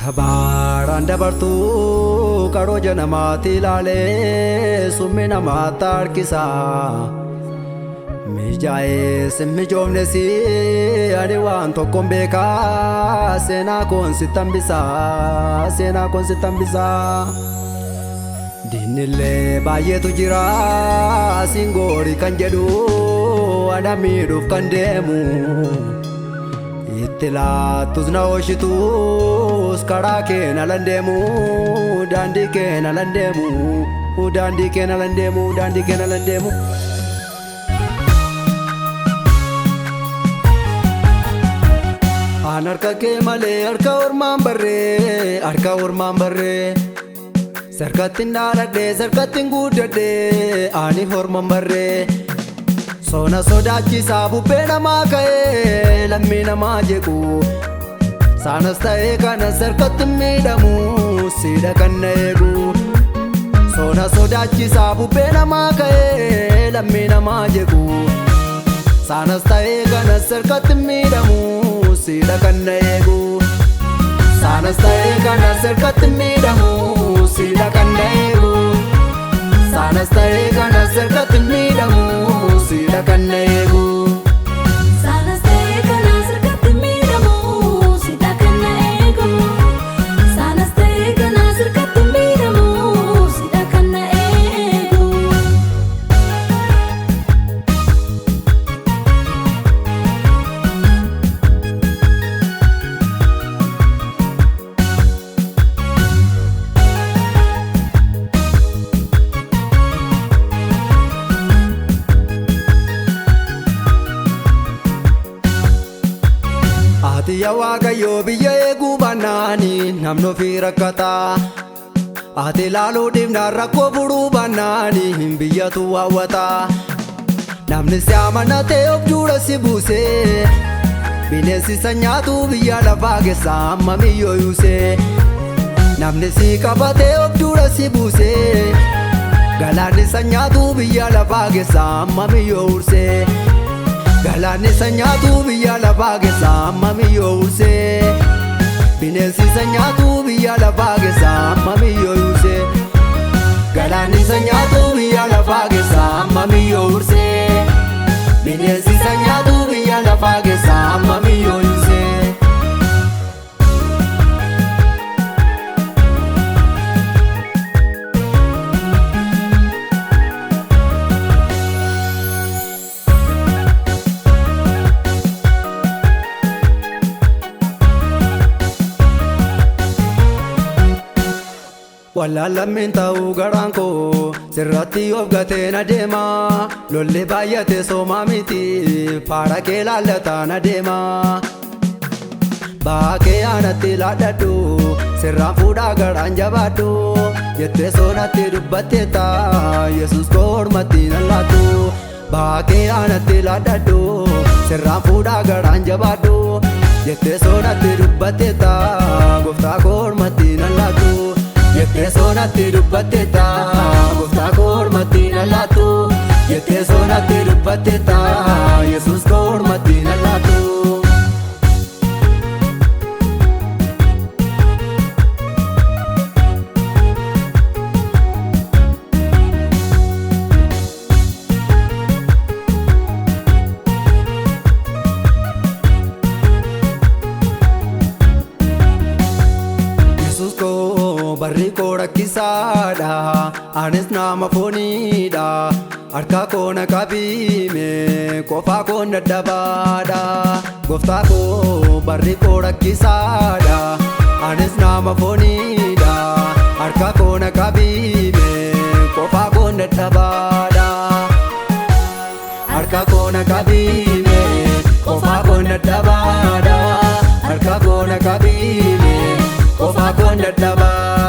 Bara baraan dabartuu karooja namaatti ilaalee summi namaatti harkisa. Mijaa'ee simmijoomnes ani waan tokkoon beekaa seenaa koon sitti hambisaa seenaa koon sitti hambisaa. Diinillee baay'eetu jira singoorii kan jedhu ana miidhuuf kan deemu. Itti laattus na ooshitus karaa kee na landeemu daandii kee na landeemu daandii kee na landeemu daandii kee na landeemu. Aan harka kee malee harka ormaan barree harka ormaan barree sarkatti dhaaladhee sarkatti guddadhee ani horman barree. Sona sodaachisaa bubbee namaa ka'ee lammii namaa jeequ saanas ta'ee kanas harkatti miidhamu siidha kan na eegu. Sona sodaachisaa bubbee namaa ka'ee lammii namaa jeequ saanas ta'ee kanas harkatti miidhamu siidha kan na eegu. Saanas ta'ee kanas harkatti miidhamu siidha kan na eegu. Saanas ta'ee kanas harkatti miidhamu siidha kan na eegu. Saanas ta'ee kanas harkatti miidhamu siidha kan na eegu. Saanas ta'ee kanas harkatti miidhamu siidha kan na eegu. Ati yaa Waaqayyoo biyya eeguu baannaani namni ofii rakkataa. Ati ilaaluu dhiibnaan rakkoo furuu baannaani biyyatu hawwataa. Namni si amanatee of dura si buusee bineensi isa nyaatu biyya lafaa keessa amma miyyoo yuusee. Namni si qabatee of dura si buusee galaanni isa nyaatu biyya lafaa keessa amma miyyoo ursee. Galaanni isa nyaatu biyya lafaa keessa amma miyyoo ursee. Bineensi isa nyaatu biyya lafaa keessa amma miyyoo yuusee. Galaanni isa nyaatu biyya lafaa keessa amma miyyoo ursee. Bineensi isa nyaatu biyya lafaa keessa amma miyyoo yuusee. Wallaalammiin ta'uu garaan koo sirratti of gatee na deema lolli baay'ate soomaa miti faara kee laallataa na deema. Baakee aanatti laadhadhu sirraan fuudhaa garaan jabaadhu jettee soonatti dubbatteetta Yesuus koo ormatti nan laattu. Baakee aanatti laadhadhu sirraan fuudhaa garaan jabaadhu jettee soonatti dubbatteetta gooftaa koo ormatti nan laattu. Jettee soonatti dubbatteetta gooftaa koo ormatti nan laattu. Jettee soonatti dubbatteetta Yesuus koo ormatti nan laattu. Yesuus koo barri koo rakkisaadha anis nama fooniidha harka koo na qabiime qofaa koo dadhabaadha. Gooftaa koo barri koo rakkisaadha anis nama fooniidha harka koo na qabiime qofaa koo dadhabaadha. Harka koo na qabiime qofaa koo dadhabaadha. Harka koo na qabiime qofaa koo dadhabaadha.